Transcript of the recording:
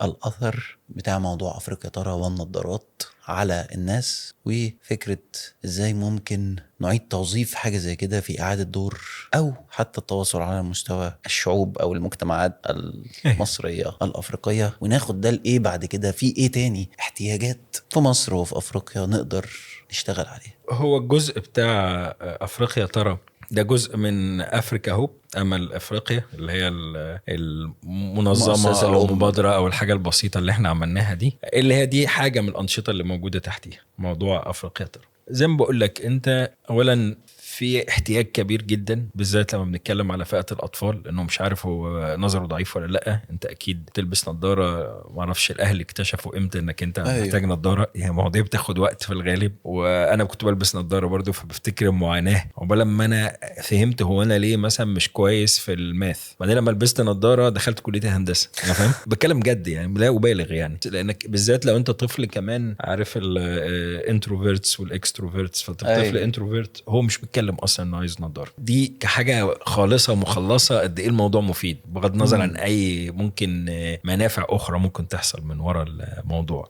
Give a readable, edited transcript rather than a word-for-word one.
الاثر بتاع موضوع افريقيا ترى والنظارات على الناس، وفكره ازاي ممكن نعيد توظيف حاجة زي كده في اعاده دور او حتى التواصل على مستوى الشعوب او المجتمعات المصرية الافريقيه، وناخد ده لايه بعد كده، في ايه تاني احتياجات في مصر وفي افريقيا نقدر نشتغل عليها. هو الجزء بتاع افريقيا ترى ده جزء من Africa Hope، امل افريقيا، اللي هي المنظمة مؤسسة او الأم. المبادرة او الحاجة البسيطة اللي احنا عملناها دي، اللي هي دي حاجة من الانشطة اللي موجودة تحتيها موضوع افريقيا ترى. زي ما بقول لك، انت اولا في احتياج كبير جدا، بالذات لما بنتكلم على فئة الاطفال، انه مش عارف هو نظره ضعيف ولا لا. انت اكيد تلبس نظاره، ما اعرفش الاهل اكتشفوا امتى انك انت محتاج نظاره، هي مواضيع بتاخد وقت في الغالب. وانا كنت بلبس نظاره برضو، فبفتكر المعاناة عقبال لما انا فهمت هو انا ليه مثلا مش كويس في ال math. بعدين لما لبست نظاره دخلت كليه الهندسه، انا فاهم، بتكلم جد يعني، لا ابالغ يعني، لانك بالذات لو انت طفل كمان عارف ال introverts وال extroverts، فطفل introvert هو مش بيتكلم اصلا انه عايز نظاره. دي كحاجة خالصة مخلصة قد ايه الموضوع مفيد، بغض النظر عن اي ممكن منافع اخرى ممكن تحصل من ورا الموضوع.